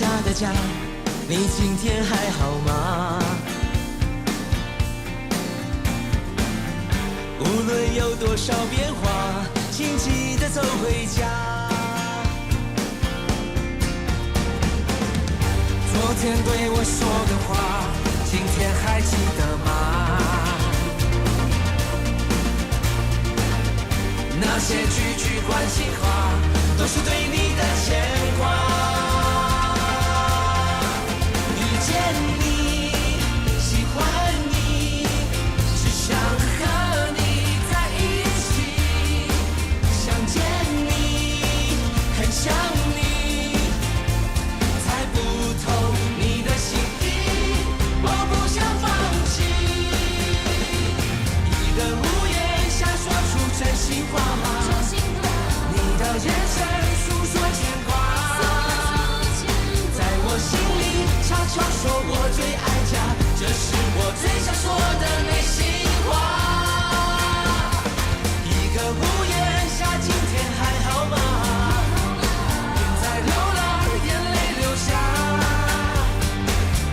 下的家，你今天還好嗎？無論有多少變化，請記得走回家。昨天對我說的話，今天還記得嗎？那些句句關心話，都是對你的牽掛。遇見你，喜歡你，只想和你在一起。想見你，很想你，猜不透你的心意，我不想放棄。一個屋檐下說出真心話，你的眼神訴說牽掛，在我心裡悄悄說我最愛家，這是我最想說的內心話。一個屋檐下，今天還好嗎？別再流浪，眼淚流下，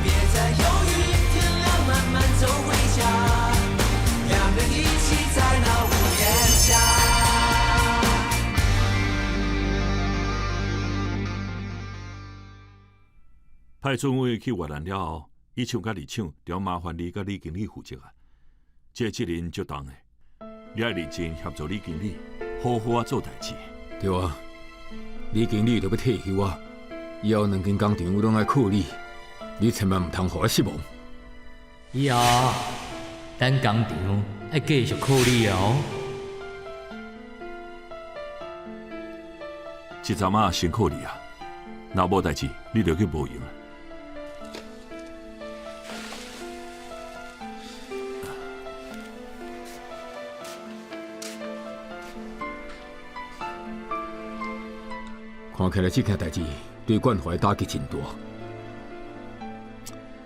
別再猶豫，天亮慢慢走回家，兩人一起在那屋檐下。派主委去越南了後，一廠佮二廠就麻煩你佮李經理負責啊。這個責任足重的，你愛認真協助李經理，好好仔做代誌。對啊，李經理都欲退休啊，以後兩間工廠攏愛靠你，你千萬毋通予我失望。以後咱工廠愛繼續靠你哦。這陣仔辛苦你啊，若無代誌，你就去無閒啊。看起來這件代誌對冠華打擊真大，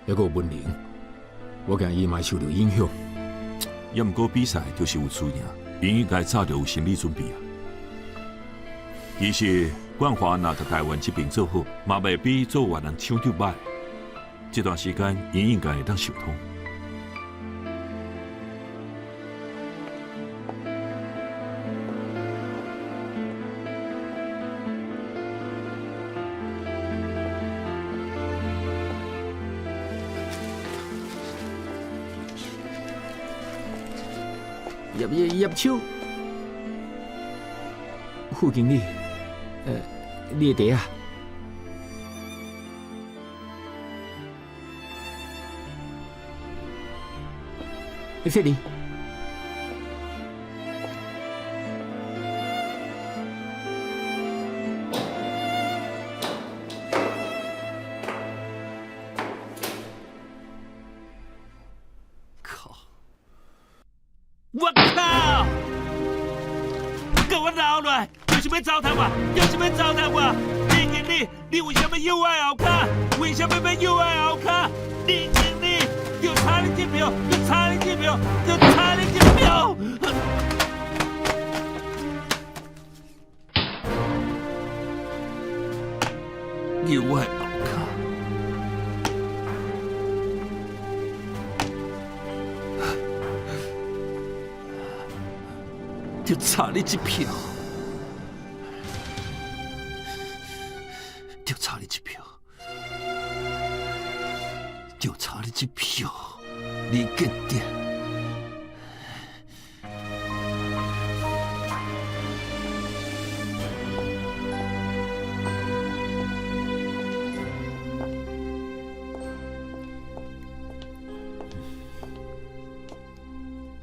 猶閣有文玲，我驚伊嘛會受著影響。猶毋過比賽就是有輸贏，𪜶應該早就有心理準備啊。其實冠華若佇台灣這邊做好，嘛袂比做越南廠長䆀。這段時間，𪜶應該會當想通。葉葉葉秋，副經理，你的茶啊？謝你。靠！我靠！共我留落來，就是欲糟蹋我，就是欲糟蹋我。李經理，你為啥物誘我後跤？為啥物欲誘我後跤？李經理，就差你一票，就差你一票，就差你一票。誘我後跤。就差你一票，就差你一票，就差你一票，李建德。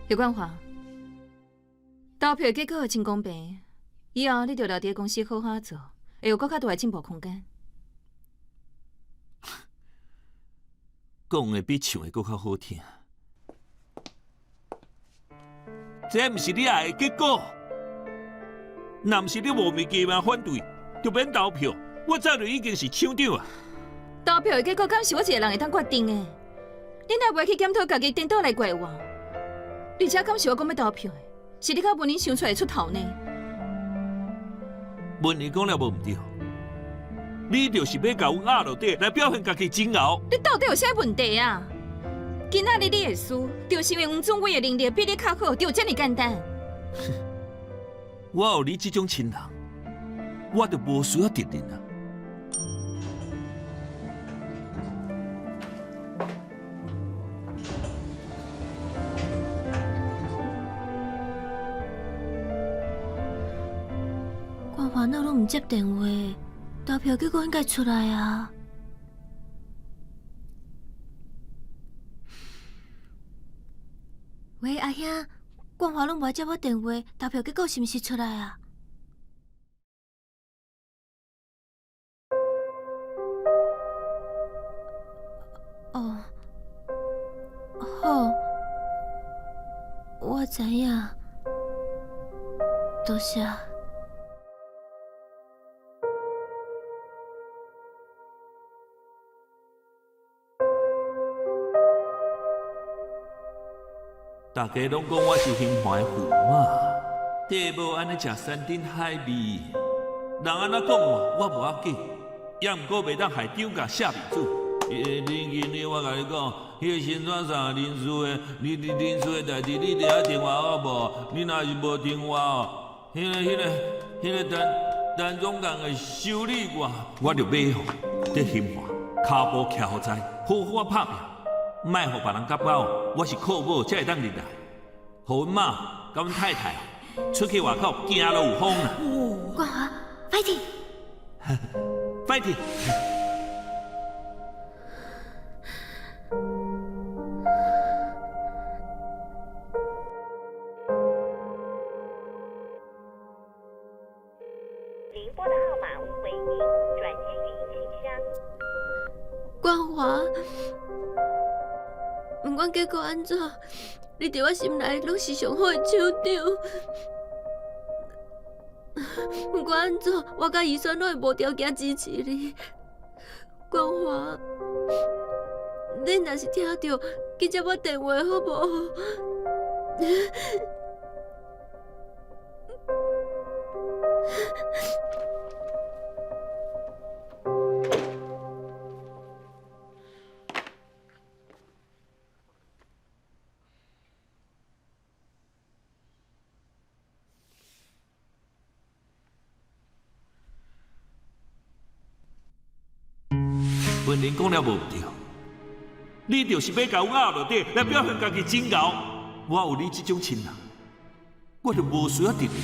葉冠華，投票的結果真公平，以後你著留佇公司好好做，會有閣較大的進步空間。講的比唱的閣較好聽。這毋是你愛的結果，若毋是你莫名其妙反對，就免投票。我早就已經是廠長啊。投票的結果敢是我一個人會當決定的？你若袂去檢討家己，顛倒來怪我？而且敢是我講欲投票的，是你佮文玲想出來的出頭呢？文玲講了無毋對，你就是欲共阮壓落底來表現家己真𠢕。你到底有啥問題啊？今仔日你會輸，就是因為黃宗偉的能力比你較好，就這麼簡單。我有你這種親人，我就無需要敵人啊。冠華哪攏毋接電話，投票結果應該出來啊！喂，阿兄，冠華攏無接我電話，投票結果是毋是出來啊？哦，好，我知影，多謝。大家攏講我是興華的駙馬，對無按呢食山珍海味，人按怎講我，我無要緊，也毋過袂當害張甲謝美子。林經理，我共你講，彼个新山上人事的，你你人事的代誌，你著愛電話好無？你若是無電話哦，彼个陳陳總監會修理我，我著欲予佇興華跤步徛予在，好好仔拍拚。莫予別人感覺我是靠某才會當入來，予阮媽佮阮太太出去外口行路有風啦。冠華，fighting！ fighting！您撥的號碼無回應，轉接語音信箱。冠華，毋管結果按怎，你佇我心內攏是上好的廠長。毋管按怎，我佮宜萱攏會無條件支持你。冠華，你若是聽著，緊接我電話好無？文玲講了無對，你就是欲共阮壓落底來表現家己真𠢕。我有你這種親人，我就無需要敵人。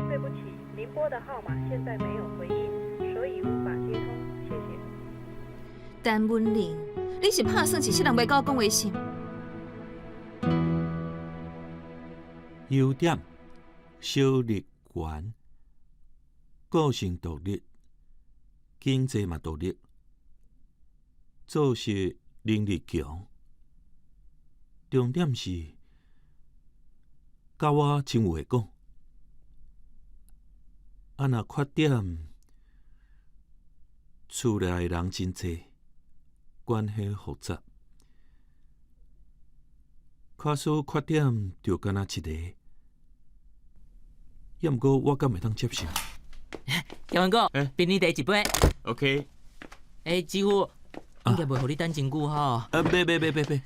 對不起，您撥的號碼現在沒有回應，所以無法接通，謝謝。陳文玲，你是拍算一世人袂佮我講話是？優點：小力懸，個性獨立，經濟嘛獨立，做事能力強。重點是，佮我真有話講。啊，若缺點，厝內的人真濟，關係複雜。假使缺點就干焦一個，抑毋過我敢會當接受？建文哥，冰奶茶一杯。 OK。欸，姊夫，應該袂予你等真久吼。啊，袂袂袂袂袂，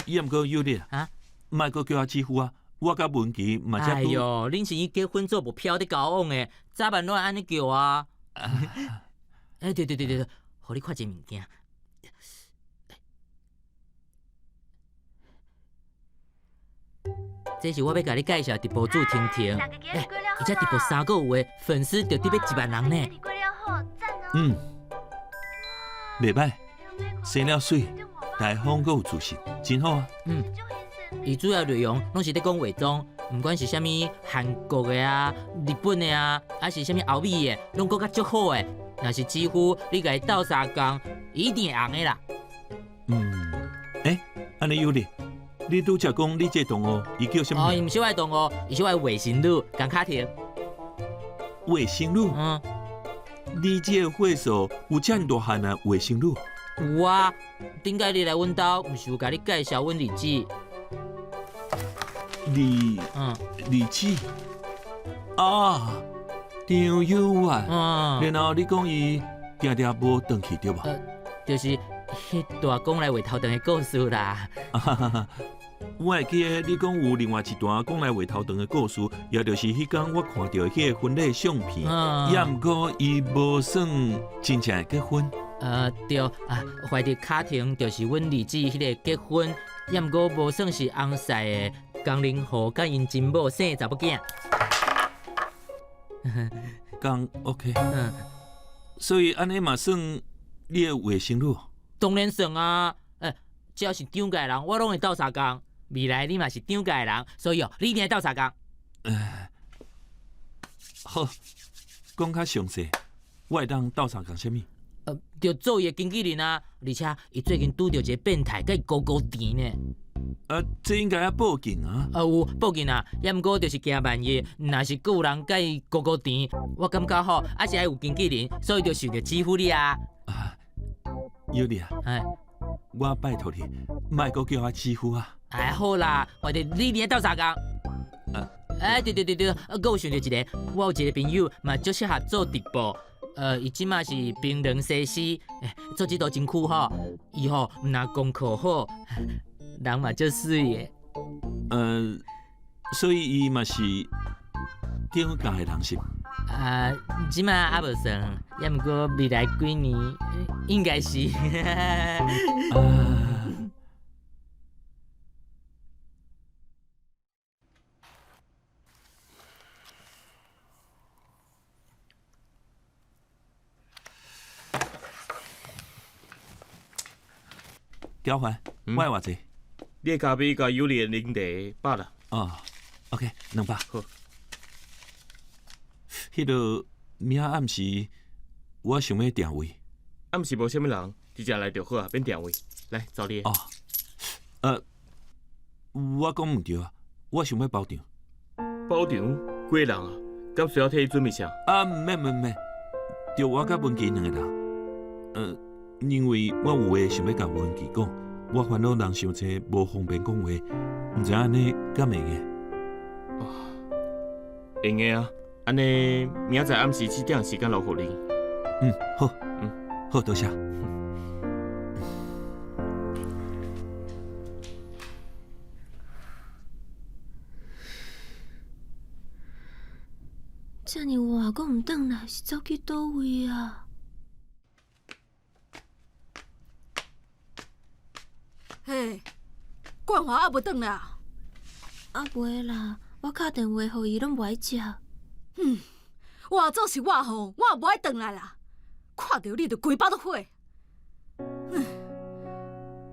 抑毋過有你啊，莫閣叫我姊夫啊，我佮文琪嘛才。哎喲，恁是以結婚做目標咧交往的，早晚攏會按呢叫啊。欸，對對對對對，予你看一个物件。這是我欲共你介紹直播主婷婷，欸，伊才直播3個月，粉絲就得欲1萬人呢。嗯，袂䆀，生了媠，大方閣有自信，真好啊。嗯，伊主要內容攏是咧講化妝，毋管是啥物韓國的啊、日本的啊，還是啥物歐美的，攏講甲足好的。若是姊夫你共伊鬥相共，伊一定會紅的啦。嗯，欸，按呢有咧。你拄才講你這同學，伊叫啥物？哦，伊毋是我的同學，伊是我的外甥女，江卡婷。外甥女？嗯。你這個歲數有遮爾大漢啊，外甥女？有啊，頂擺你來阮兜，毋是有共你介紹阮二姊？二姊啊，張有啊，然後你講伊定定無轉去對無？就是彼段講來話頭長的故事啦。我會記得你講有另外一段講來話頭長的故事，也就是彼工我看著彼个婚禮相片，也毋過伊無算真正的結婚。對啊，懷著卡庭就是阮二姊彼个結婚，也毋過無算是翁婿的江寧豪佮𪜶真某生查某囝。講 OK，所以按呢嘛算你的外甥女？當然算啊！只要是張家人，我攏會鬥相共。未來你嘛是張家人，所以哦，你一定會鬥相共。好，講較詳細，我會當鬥相共啥物？就做伊的經紀人啊，而且伊最近拄著一个變態，佮伊勾勾纏呢。這應該愛報警啊！啊有報警啊，也毋過就是驚萬一，若是閣有人佮伊勾勾纏，我感覺吼，還是愛有經紀人，所以就想著指揮你啊。尤里啊，我拜託你，莫閣叫我指揮啊！哎，好啦，反正你佇咧鬥相共。哎，對對對對，閣有想著一个，我有一个朋友嘛，足適合做直播。伊這馬是檳榔西施，做這道真苦吼。伊吼毋但功課好，人嘛足媠的。所以伊嘛是張家的人是？啊，這馬猶無算，也毋過未來幾年應該是。交還，我愛偌濟？你的咖啡佮有利的奶茶百啦。哦，OK，200。好。彼个明仔暗時，我想欲訂位。暗時無啥物人，直接來就好啊，免訂位。來，找你。哦，我講毋對啊，我想欲包場。包場？幾个人啊？敢需要替伊準備啥？啊，毋免毋免，就我佮文琪兩个人。因為我有話想欲共文琪講，我煩惱人傷濟，無方便講話，毋知按呢敢會用？哦，會用的啊，按呢明仔載暗時7點時間留予你。嗯，好，好，多謝。遮爾晚閣毋轉來，是走去佗位啊？嘿，冠華猶無轉來啊？猶未啦，我敲電話予伊，攏無愛接。換做是我吼，我也無愛轉來啦。看著你就規腹都火。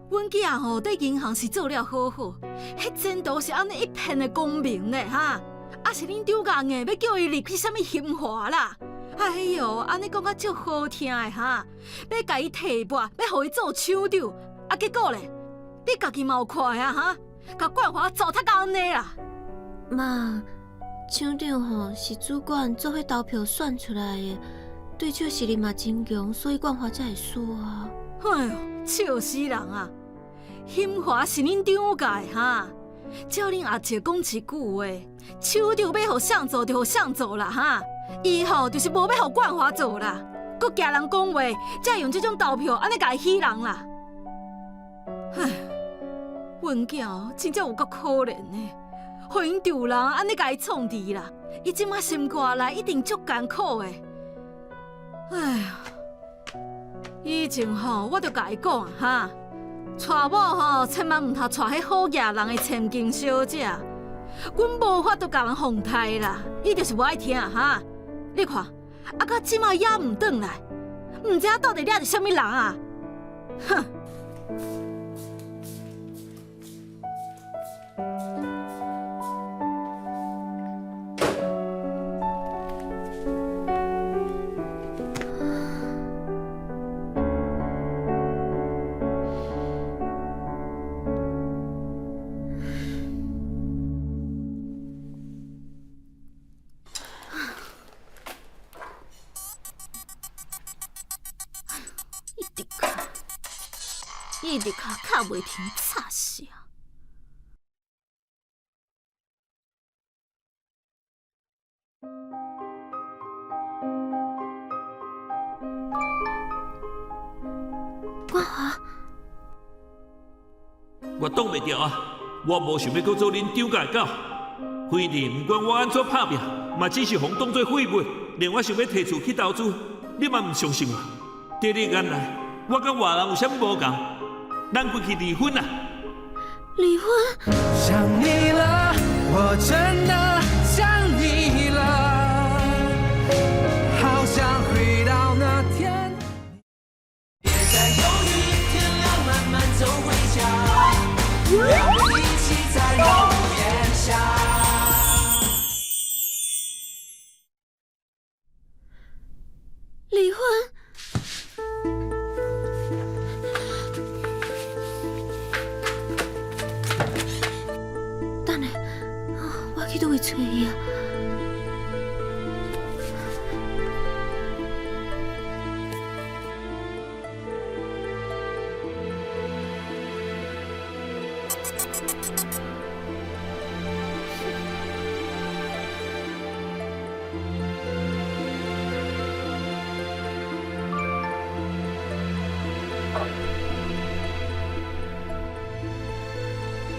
阮囝吼佇銀行是做了好好，彼前途是按呢一片的光明咧哈。啊是恁張家硬欲叫伊入去啥物興華啦？哎喲，按呢講甲足好聽的哈，欲共伊提拔，欲予伊做廠長，啊結果咧，你家己嘛有看啊哈，共冠華糟蹋到按呢啦。媽，廠長吼是主管做彼投票選出來的，對手實力嘛真強，所以冠華才會輸啊。哎喲，笑死人啊！興華是恁張家的哈，照恁阿叔講一句話，廠長欲予誰做就予誰做啦哈，伊吼就是無欲予冠華做啦，閣驚人講話，才用這種投票按呢共伊欺人啦。唉，阮囝真正有夠可憐的，予𪜶丈人按呢共伊創治啦，伊這馬心肝內一定足艱苦的。哎呀，以前吼我就共伊講哈，娶某吼千萬毋通娶彼好額人的千金小姐，阮無法度共人奉待啦，伊就是無愛聽哈。你看，啊到這馬猶毋轉來，毋知影到底掠著啥物人啊！哼。一直敲。一直敲敲袂停，吵死啊！冠华，我挡袂牢啊！我无想欲阁做恁张家的狗，反正毋管我按怎拍拚，嘛只是予人当做废物。连我想欲提厝去投资，你嘛毋相信我。伫你眼内，我佮外人有啥物无仝？咱规气离婚啊！离婚？想你了，我真的想你了，好想回到那天。别再犹豫，天亮慢慢走回家，让我们一起在屋檐下。离婚？等下，我去佗位揣伊啊？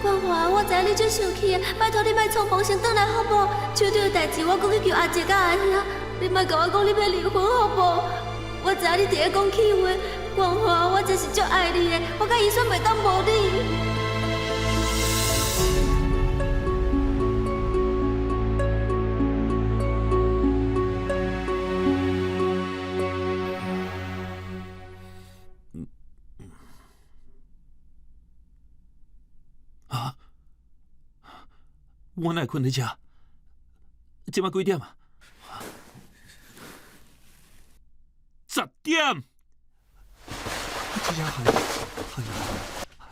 冠华，我知影你足生气的，拜托你莫匆忙，先转来好无？厂长的代志，我阁去求阿姐佮阿兄，你莫共我讲你欲离婚好无？我知影你伫咧讲气话，冠华，我真是足爱你的，我佮宜萱袂当无你。啊！我哪会睏伫遮？这摆几点啊？10点。这下害，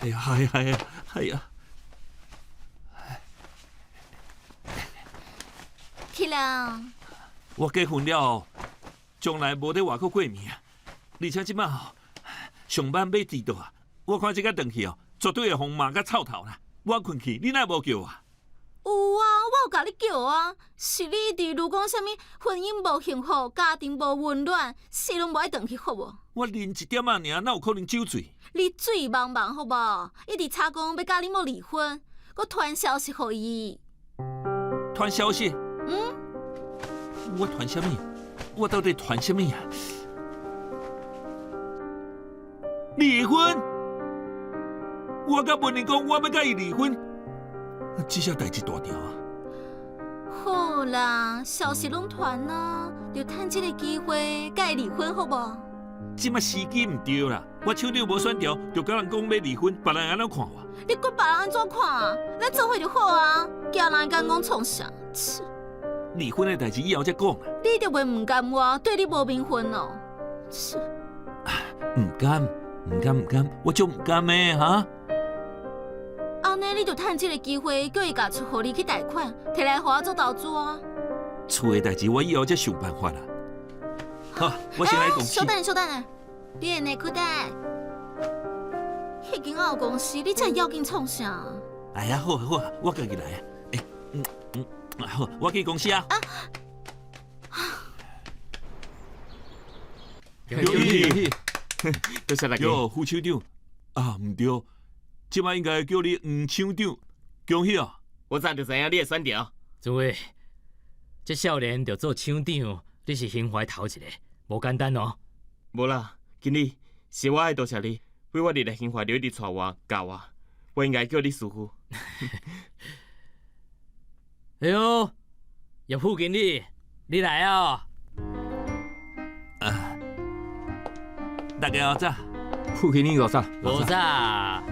哎呀，哎呀，哎呀，哎呀！起来。我结婚了后，从来无伫外口过暝啊，而且这摆吼上班欲迟到啊，我看这个转去哦，绝对会予骂甲臭头啦。我睏去，你哪无叫我？有啊，我有共你叫啊，是你一直愈讲啥物婚姻无幸福，家庭无温暖，死拢无爱转去好无？我啉一点仔尔，哪有可能酒醉？你醉茫茫好无？一直吵讲欲佮恁某离婚，阁传消息予伊。传消息？嗯。我传啥物？我到底传啥物啊？离婚？我佮文玲讲，我欲佮伊离婚，这下代志大条啊！好啦，消息拢传啊，就趁这个机会佮伊离婚好无？这摆时机毋对啦，我厂长无选著，就佮人讲欲离婚，别人按怎看我？你管别人按怎看啊？咱做伙就好啊，惊人敢讲创啥？切！离婚的代志以后才讲啊。你就袂毋甘我对你无名分哦？切！毋甘，毋甘，毋甘，我足毋甘的哈！按呢，你就趁这个机会，叫伊共厝予你去贷款，提来予我做投资啊。厝的代志，我以后才想办法啦。好，我先来公司。稍等，稍等下，你的内裤袋，彼间还有公司，你这么要紧创啥？哎呀，好啊好啊，我家己来啊。欸，好，我去公司啊。恭喜！多谢大家。哟，副厂长啊，毋对，这摆应该叫你黄厂长，恭喜啊！我早就知影你会选著。诸位，这少年著做厂长，你是兴华头一个，无简单哦。无啦，经理，是我爱多谢你，为我入来兴华就一直带我教我，我应该叫你师傅。哎呦，叶副经理，你来啊！啊，大家好早。副经理老早。老早，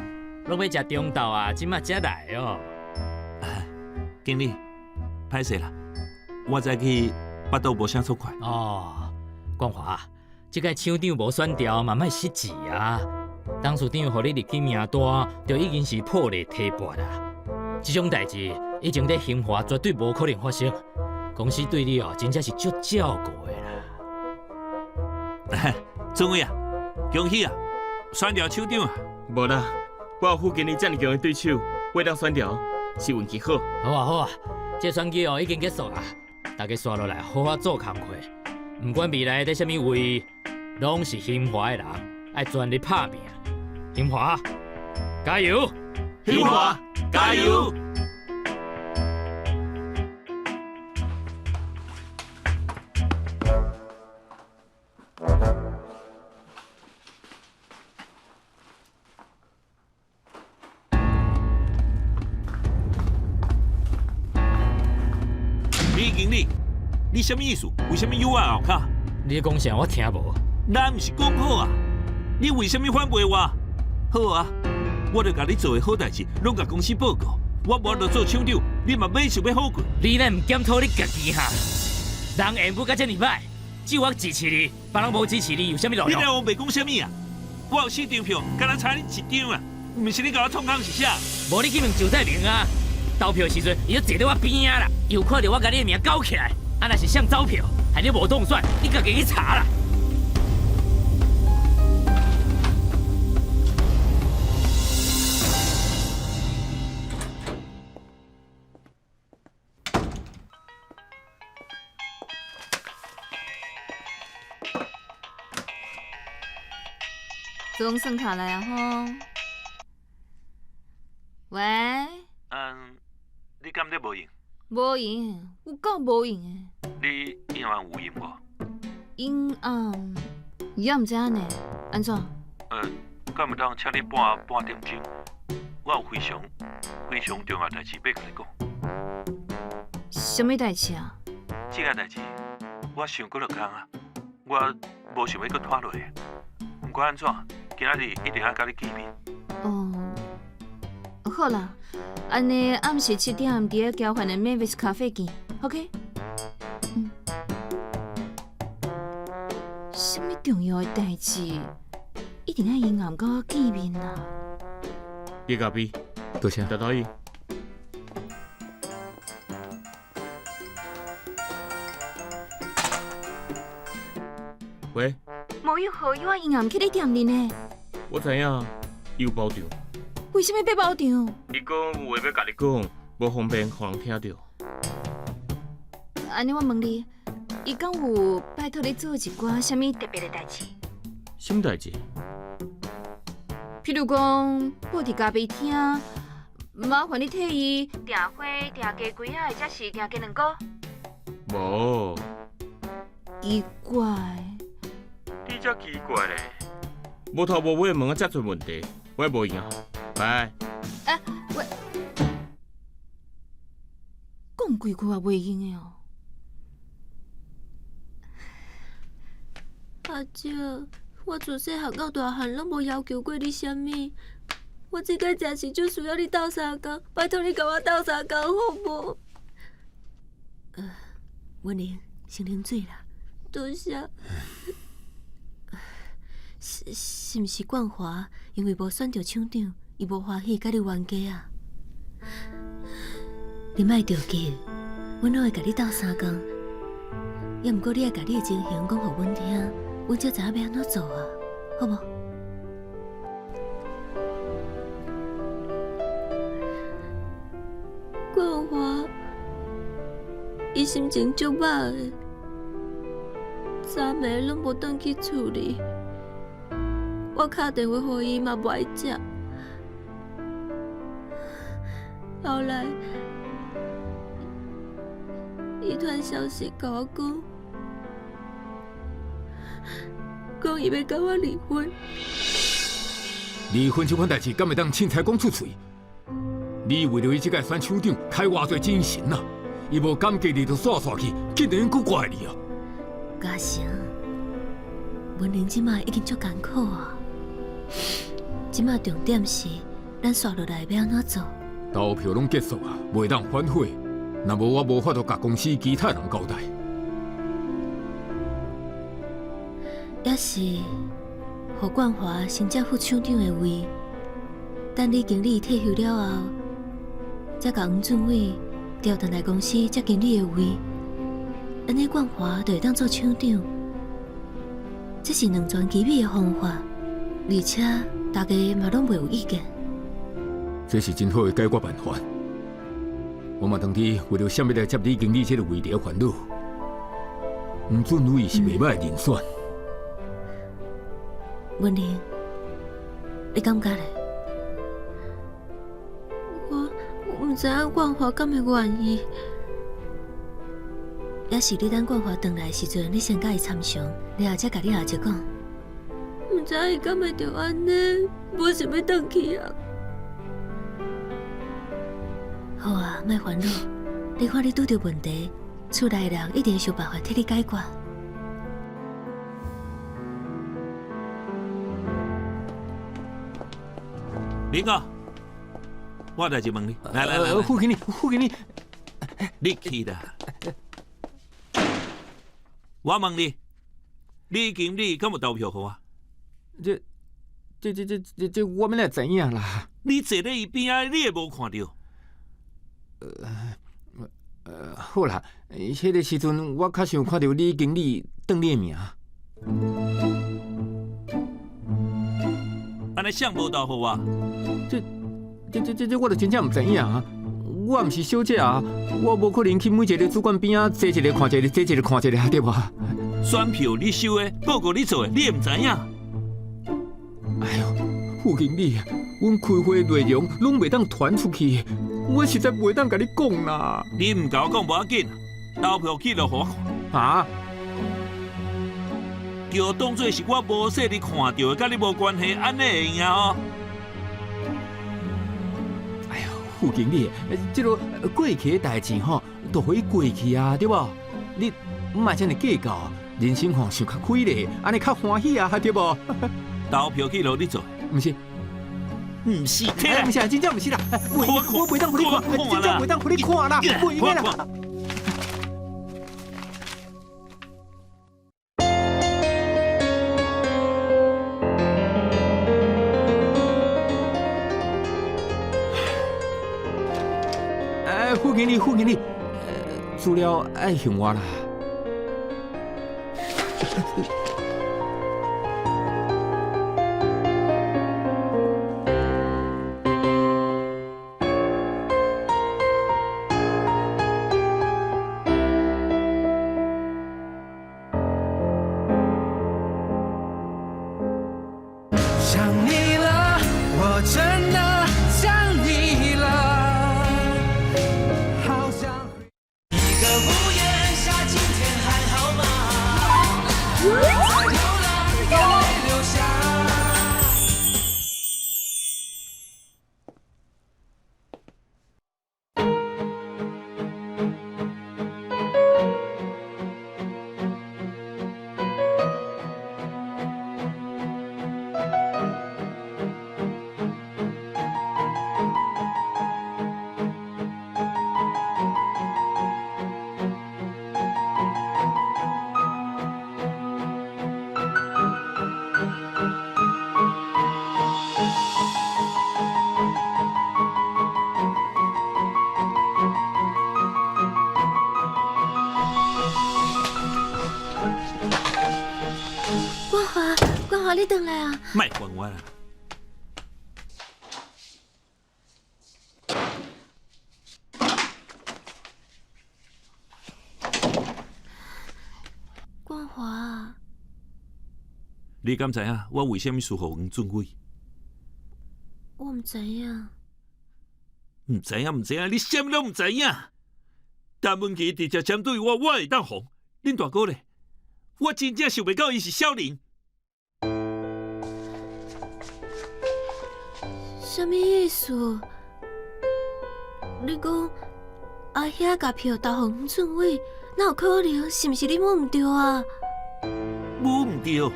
拢欲食中昼啊，这摆才来哦。经理，歹势啦，我早起腹肚无啥爽快。哦，冠华，这届厂长无选著嘛，莫失志啊。董事长予你入去名单，就已经是破例提拔啦。这种代志以前伫兴华绝对无可能发生。公司对你哦，真正是足照顾的啦。政委啊，恭喜啊，选著厂长啊！無啦，我有副經理遮爾強的對手，我會當選著是運氣好。好啊好啊，這選舉哦已經結束啦，大家紲落來好好做工課，毋管未來佇啥物位，攏是興華的人，愛全力拍拚。興華，加油！興華，加油！李經理，你啥物意思？為啥物誘我後跤？你講啥？我聽無。咱毋是講好啊？你為啥物反背我？好啊，我著共你做的好代誌，攏共公司報告。我無法度做廠長，你嘛免想欲好過。你若毋檢討你家己哈？人緣不甲遮爾歹，只有我支持你，別人無支持你有啥物路用？你咧烏白講啥物啊？我有四張票，敢若差你一張啊？毋是你共我創空是啥？無你去問周在明啊！投票時陣，伊就坐佇我邊仔啦，伊有看著我共你的名勾起來，啊若是誰走票，害你無當選，你家己去查啦。總算卡來啊吼！喂？嗯，你敢咧無閒？無閒，有夠無閒的。你陰暗有閒無？陰暗，也毋知影呢，按怎？敢會當請你半半點鐘？我有非常非常重要代誌欲共你講。啥物代誌啊？這個代誌我想幾落工啊，我無想欲閣拖落去。毋管按怎，今仔日一定愛佮你見面。哦，好啦，按呢暗時7點佇咧交換的 Mavis 咖啡見，OK？嗯。啥物重要的代誌，一定愛陰暗佮我見面啊？你咖啡，多謝。大導演。喂。無有好友啊，陰暗去你店裡呢。我知影，伊有包場。為啥物欲包場？伊講有話欲共你講，無方便予人聽著。按呢，我問你，伊敢有拜託你做一寡啥物特別的代誌？啥物代誌？譬如講，報佇咖啡廳，麻煩你替伊訂花、訂雞胿仔，或者是訂雞卵糕。無。奇怪。你才奇怪咧，無頭無尾問啊遮濟問題，我無閒啊，拜。欸，我講幾句也袂用的哦。阿姐，我自細漢到大漢，攏無要求過你啥物。我這擺真是足需要你鬥相共，拜託你共我鬥相共好無？文玲，先啉水啦，多謝。是是毋是冠華因為無選著廠長，伊無歡喜佮你冤家啊？你莫著急，阮攏會共你鬥相共。猶毋過你愛共你的情形講予阮聽，阮才知影欲按怎做啊，好無？冠華，伊心情足歹的，昨暝攏無轉去厝裡。我敲電話予伊嘛無愛接，後來伊傳消息共我講，講伊欲共我離婚。離婚這款代誌，敢會當凊彩講出喙？你為著伊這屆選廠長，開偌濟精神啊！伊無感激你，就煞煞去，竟然閣怪你啊！嘉誠，文玲這擺已經足艱苦啊！這擺重點是，咱紲落來欲按怎做？投票攏結束啊，袂當反悔。若無我無法度共公司其他人交代。抑是，予冠華先接副廠長的位，等李經理退休了後，才共黃俊偉調轉來公司接經理的位。按呢冠華就會當做廠長，這是兩全其美的方法。而且大大家嘛攏袂有意見。這是真好的解決辦法。我嘛當佇為著啥物來接李經理這個位置煩惱。黃俊偉是袂䆀的人選。文玲，你感覺咧？我毋知影冠華敢會願意。抑是你等冠華轉來的時陣，你先佮伊參詳，然後才共你阿叔講。毋知伊敢會著按呢，無想欲轉去啊！好啊，莫煩惱，你看你拄著問題，厝內的人一定會想辦法替你解決。林哥，我有代誌問你，來來來，副經理，副經理，你去啦。我問你，李經理敢有投票予我？這、這、這、這、這、這，我欲哪會知影啦？你坐咧伊邊仔，你會無看著？好啦，彼个時陣我較想看著李經理當你的名。按呢誰無投予我？這、這、這、這、這，我就真正毋知影啊！我毋是小姐啊，我無可能去每一个主管邊仔坐一个看一个，坐一个看一个，對無？選票你收的，報告你做的，你會毋知影？哎喲，副經理，阮開會內容攏袂當傳出去，我實在袂當共你講啦。你毋共我講無要緊，投票記錄予我看。啊？就當做是我無細膩看著的，佮你無關係，按呢會用哦。哎喲，副經理，這个過去的代誌吼，都予伊過去啊，對無？你莫遮爾計較，人生吼想較開咧，按呢較歡喜啊，對無？投票記錄你做？毋是，毋是，毋是，真正毋是啦，我袂當予你看，真正袂當予你看啦，袂用啦。哎，副經理，副經理，資料愛還我啦。想你了，我真的想你了，好想一個屋檐下，今天還好嗎？在流浪，眼淚流下。冠華，冠華，你轉來啊！莫煩我啦。冠華，你敢知影我為啥物輸予黃俊偉？我毋知影。毋知影，毋知影，你啥物攏毋知影。陳文琪直接針對我，我會當防。恁大哥咧，我真正想袂到伊是小人。啥物意思？你講阿兄共票投予黃俊偉，哪有可能？是毋是你摸毋著啊？摸毋著，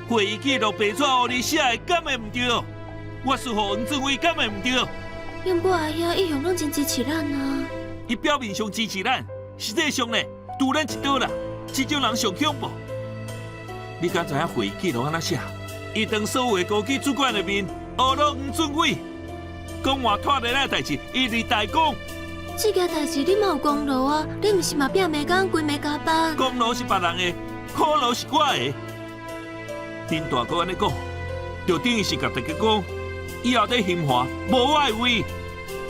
會議記錄白紙黑字寫的，敢會毋對？我輸予黃俊偉，敢會毋對？毋過阿兄一向攏真支持咱啊。伊表面上支持咱，實際上呢，挃咱一刀啦。這種人上恐怖。你敢知影會議記錄按怎寫？伊當所有的高級主管的面，呵咾黃俊偉，講話拖累咱的代誌，伊佇大講。這件代誌你嘛有功勞啊！你毋是嘛拼暝工，規暝加班？功勞是別人的，苦勞是我的。恁大哥按呢講，就等於是共大家講，以後佇興華無我的位，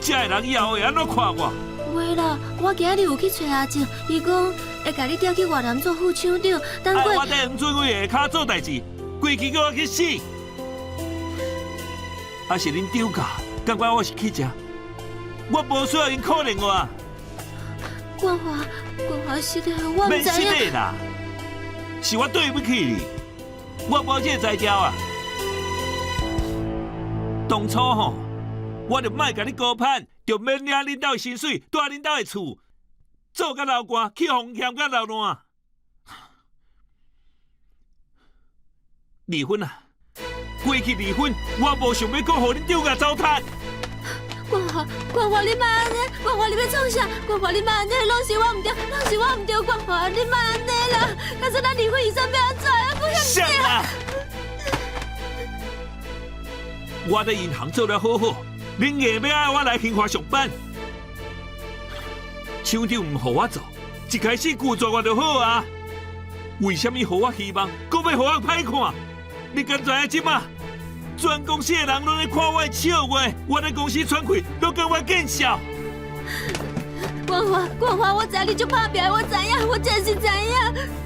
遮的人以後會按怎看我？袂啦，我今日有去揣阿叔，伊講會共你調去越南做副廠長，等過。我佇黃俊偉下跤做代誌，規氣叫我去死！啊是恁長教，感覺我是乞食，我無需要𪜶可憐我。冠華，冠華實的，我毋知影。免失禮啦，是我對不起你，我無這個才調啊。當初吼，我就莫共你高攀，就免領恁兜的薪水，住恁兜的厝，做甲流汗，去予嫌甲流爛。離婚啊！過去離婚，我無想欲閣予恁長甲糟蹋。冠華，冠華，你莫按呢？冠華，你欲創啥？冠華，你莫按呢？攏是我毋對，攏是我毋對。冠華，你莫按呢啦！假使咱離婚，遺產欲按怎啊？不啥啦！我佇銀行做得好好，恁硬欲愛我來興華上班，廠長毋予我做，一開始拒絕我就好啊。為啥物予我希望，閣欲予我歹看？你敢知影這馬？全公司的人攏咧看我的笑話，我佇公司喘氣，攏共我見笑。冠華，冠華，我知影你足拍拼，我知影，我真是知影。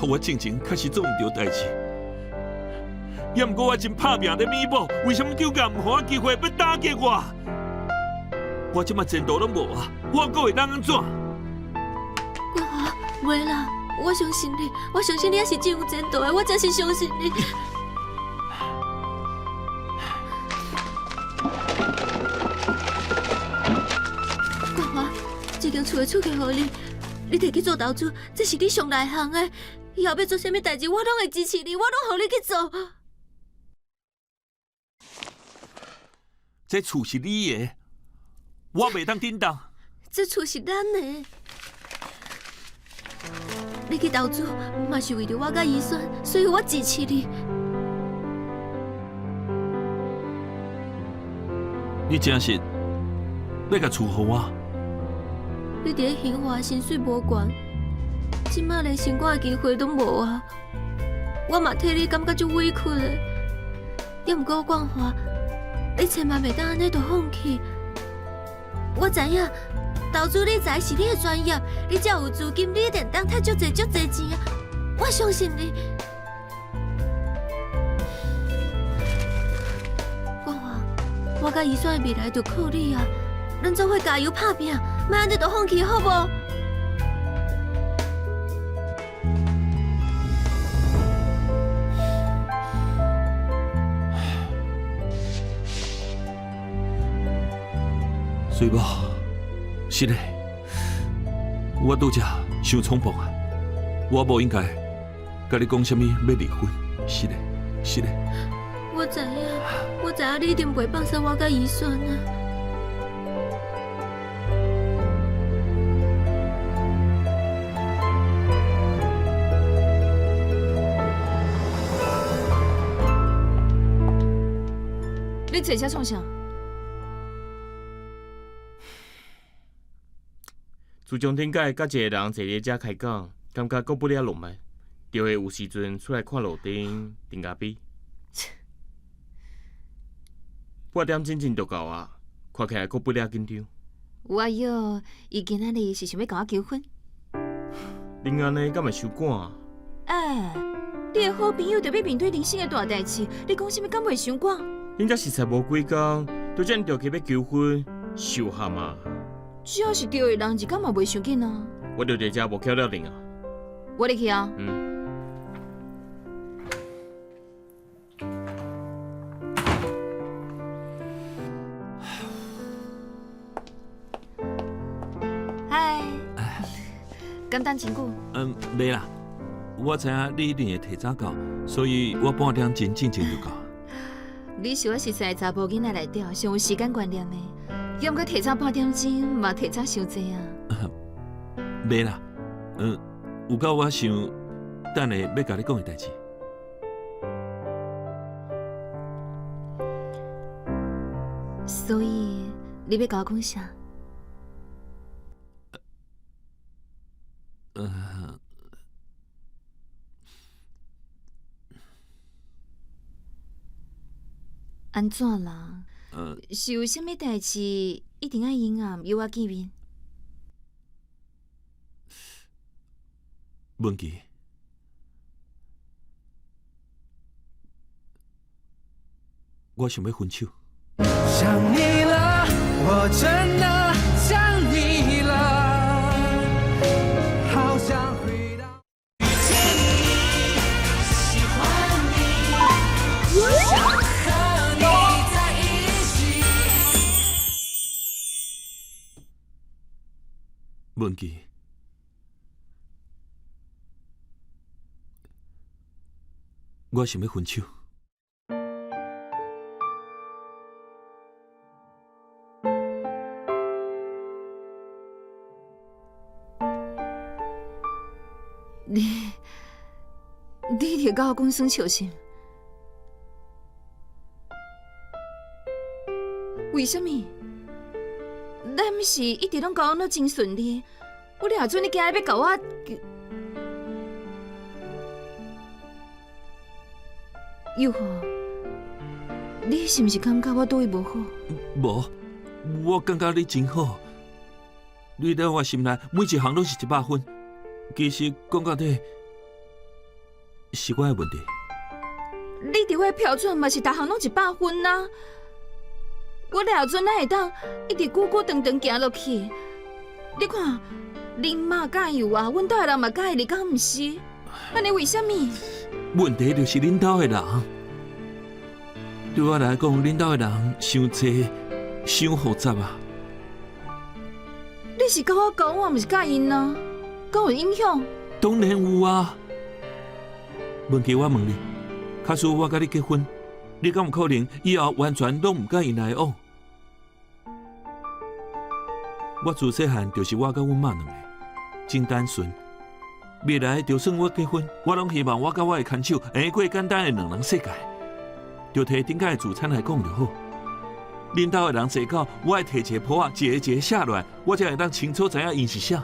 我進前確實做毋對代誌，也毋過我真拍拚咧彌補，為啥物長教毋予我機會欲打擊我？我這馬前途攏無啊，我閣會當按怎？冠華，袂啦，我相信你，我相信你也是真有前途的，我真是相信你。冠華，這間厝的厝契予你，你摕去做投資，這是你上內行的。以後欲做啥物代誌，我攏會支持你，我攏予你去做。這厝是你的，我袂當振動。這厝是咱的，你去投資嘛是為著我佮宜萱，所以我支持你。你真是欲共厝予我？你佇咧興華薪水無懸。這馬連升官的機會都無啊！我嘛替你感覺足委屈的。猶毋過冠華，你千萬袂當按呢就放棄。我知影，投資理財是你的專業，你只要有資金，你一定當趁足濟足濟錢啊！我相信你。冠華，我佮宜萱的未來就靠你啊！咱做伙加油拍拚，莫按呢就放棄，好無？水某，是的，我拄才傷衝動啊！我無應該共你講啥物欲離婚，是的，是的。我知影，我知影你一定袂放捨我佮宜萱啊！你坐遮創啥？自從頂擺佮一個人坐佇遮開講，感覺閣不了浪漫，就會有時陣出來看路燈，飲咖啡。半點鐘前就到啊，看起來閣不了緊張。有啊喲，伊今仔日是想欲共我求婚。恁按呢敢會傷趕啊？欸，你的好朋友著欲面對人生的大代誌，你講啥物敢袂傷趕？恁才熟似無幾工，就遮爾著急欲求婚，受合啊！只要是對的人，一工嘛袂傷緊啊。我著佇遮無巧了定啊。我入去啊。嗯。嗨。敢等真久？嗯，袂啦。我知影你一定會提早到，所以我半點鐘進前就到。你是我熟似的查埔囡仔內底上有時間觀念的。猶毋過提早半點鐘嘛提早傷濟啊！袂啦，有夠我想等下欲共你講的代誌。所以你欲共我講啥？按怎啦？是有啥物代志一定愛陰暗約我見面？文琪，我想欲分手。想你了，我真的想你了，好想回到。遇見你，喜歡你，只想和你在一起。文琪，我想欲分手。你，你佇共我講耍笑是？為啥物？咱毋是一直攏交往得真順利，我掠準你今日欲共我？又豪，你是毋是感覺我對伊無好？無，我感覺你真好，你佇我心內每一項攏是100分。其實講到底，是我的問題。你佇我的標準嘛是逐項攏100分啊！我掠準咱會當一直久久長長行落去。你看，恁媽佮意我，阮兜的人嘛佮意你，敢毋是？按呢為啥物？問題就是恁兜的人。對我來講，恁兜的人傷濟、傷複雜啊！你是佮我交往，毋是佮𪜶啊？敢有影響？當然有啊！文琪，我問你，假使我佮你結婚，你敢有可能以後完全攏毋佮𪜶來往？我自細漢就是我佮阮媽兩個，真單純。未來就算我結婚，我攏希望我佮我的牽手會過簡單的兩人世界。就提頂擺的資產來講就好。恁兜的人濟到，我會提一個簿仔，一个一个寫落來，我才會當清楚知影𪜶是啥。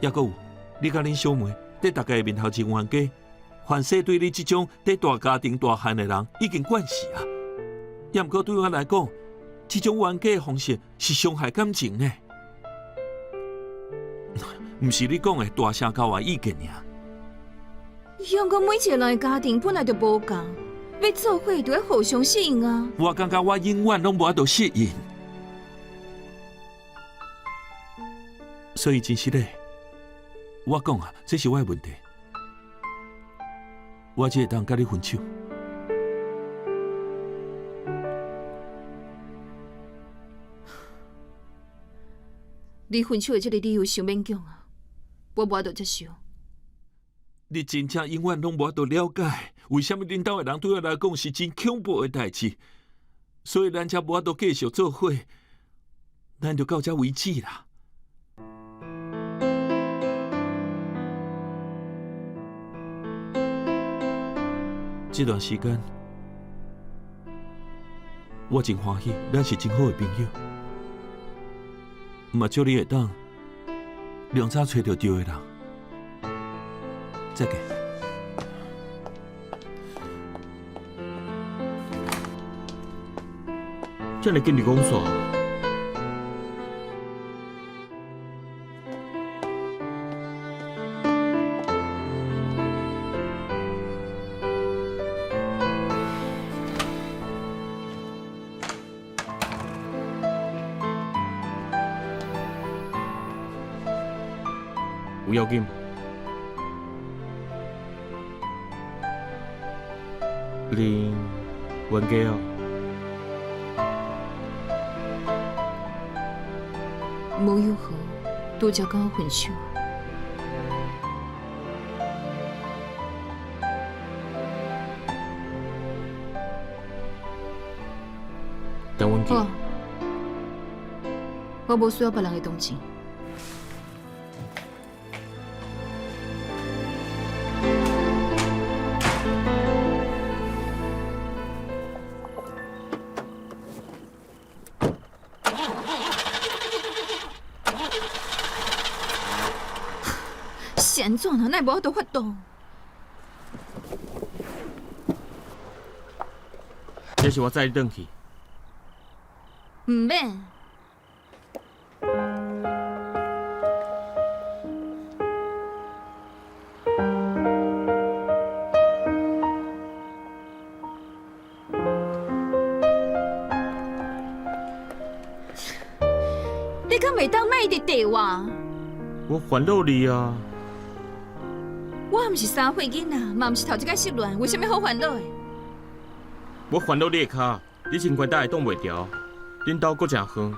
抑閣有，你佮恁小妹佇大家的面頭前冤家，凡勢對你這種佇大家庭大漢的人已經慣勢啊。抑毋過對我來講，這種冤家的方式是傷害感情的，毋是你講的大聲交換意見爾。毋過每一個人的家庭本來就無仝，欲做伙就愛互相適應啊。我感覺我永遠攏無法度適應，所以真實的，我講啊，這是我的問題，我只會當佮你分手。你分手的這个理由傷勉強啊，我無法度接受。你真正永遠攏無法度了解，為啥物恁兜的人對我來講是真恐怖的代誌，所以咱才無法度繼續做伙，咱就到這為止啦。這段時間，我真歡喜，咱是真好的朋友。嘛祝你會當量早揣著對的人。再見。這麼緊就講煞？有要緊無？恁冤家哦？無有好，拄才佮我分手。陳文琪。好，我無需要別人的同情。是按怎啊？哪會無法度發動？這是我載你轉去。毋免。你敢袂當莫一直綴我？我煩惱你啊！我毋是3歲囡仔，嘛毋是頭一擺失戀，為啥物好煩惱的？我煩惱你的跤，你穿寬帶會擋袂牢，恁兜閣誠遠。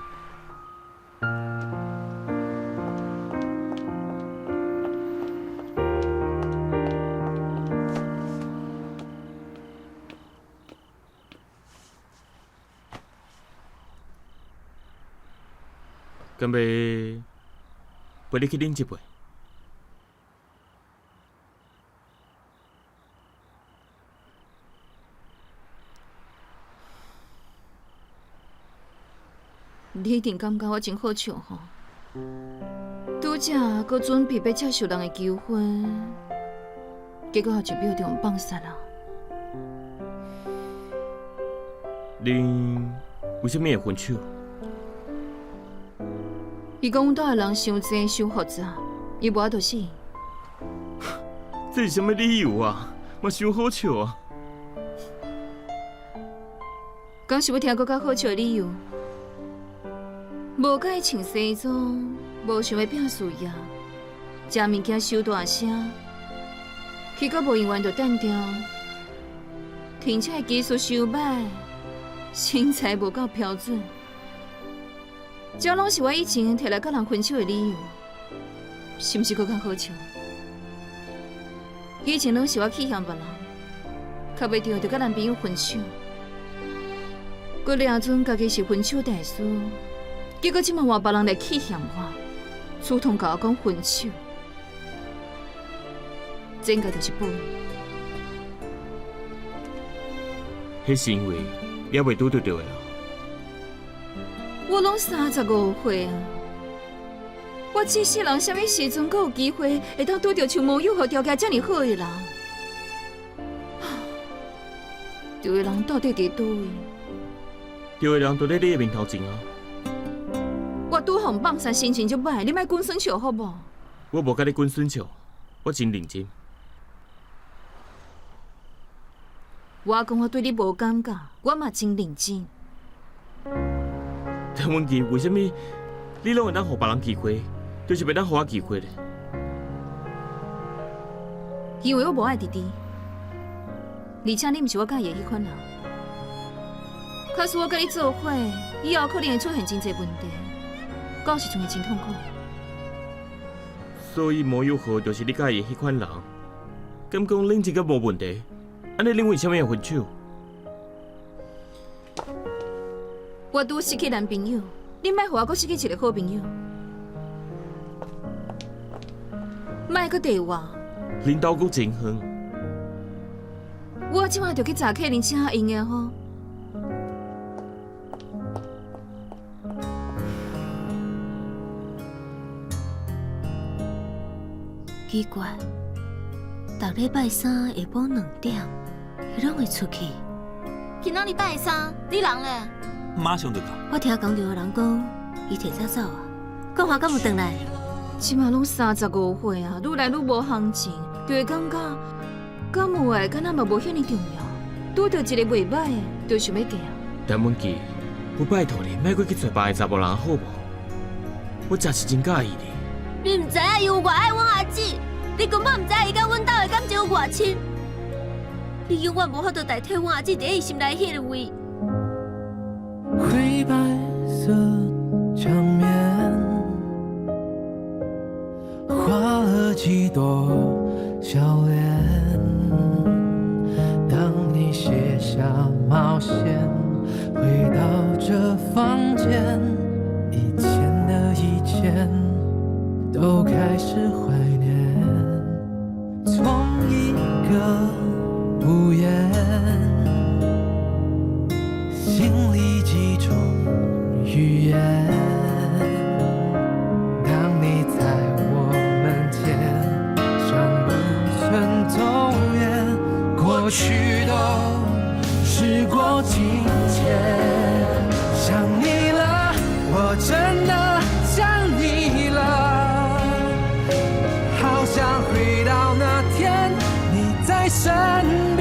敢欲陪你去啉一杯？你一定感覺我真好笑吼！拄才閣準備欲接受人的求婚，結果後一秒就予放殺啦。恁為啥物會分手？伊講阮兜的人傷濟傷複雜，伊無法度死。這是啥物理由啊？嘛傷好笑啊！敢是欲聽閣較好笑的理由？無佮意穿西裝，無想欲拼事業，食物件傷大聲，去到無用完就擲掉，停車的技術傷䆀，身材無夠標準，這攏是我以前提來佮人分手的理由，是毋是閣較好笑？以前攏是我去嫌別人，較袂著就佮男朋友分手，閣掠準家己是分手大師。結果這馬換別人來去嫌我，主動共我講分手，這應該就是報應。彼是因為你猶未拄著對的人。我攏35歲啊，我這世人啥物時陣閣有機會會當拄著像毛友和條件遮爾好的人？對的人到底佇佗位？對的人就佇你的面頭前啊！我拄予放殺，心情足䆀，你莫滾耍笑好無？我無共你滾耍笑，我真認真。我講我對你無感覺，我嘛真認真。陳文琪，為啥物你攏會當予別人機會，就是袂當予我機會咧？因為我無愛弟弟，而且你毋是我佮意的彼款人。假使我佮你做伙，以後可能會出現真濟問題。到時陣會真痛苦。所以毛友和就是你佮意的彼款人，敢講冷靜甲無問題？按呢恁為啥物會分手？我拄失去男朋友，你莫予我閣失去一個好朋友。莫閣綴我。恁兜閣真遠。我這馬就去查客人車用的吼。奇怪，逐禮拜三下晡2點，伊攏會出去。今仔日拜三，你人咧？馬上就到。我聽工廠的人講，伊提早走啊。國華敢有轉來？這馬攏35歲啊，愈來愈無行情，就會感覺感有愛，敢若嘛無遐爾重要。拄著一個袂䆀的，就想欲嫁啊。陳文琪，我拜託你，莫閣去揣別个查某人好無？我真是真佮意你。你毋知影伊有偌愛阮阿姊，你根本毋知影伊佮阮兜的感情有偌深。你永遠無法度代替阮阿姊佇伊心內彼個位。灰白色牆面，畫了幾朵笑臉。當你卸下帽線，回到這房間，以前的以前都開始懷念。從一個屋檐，心裡幾種語言。當你在我門前，像不曾走遠，過去都是光。好亲切。想你了，我真的想你了，好想回到那天你在身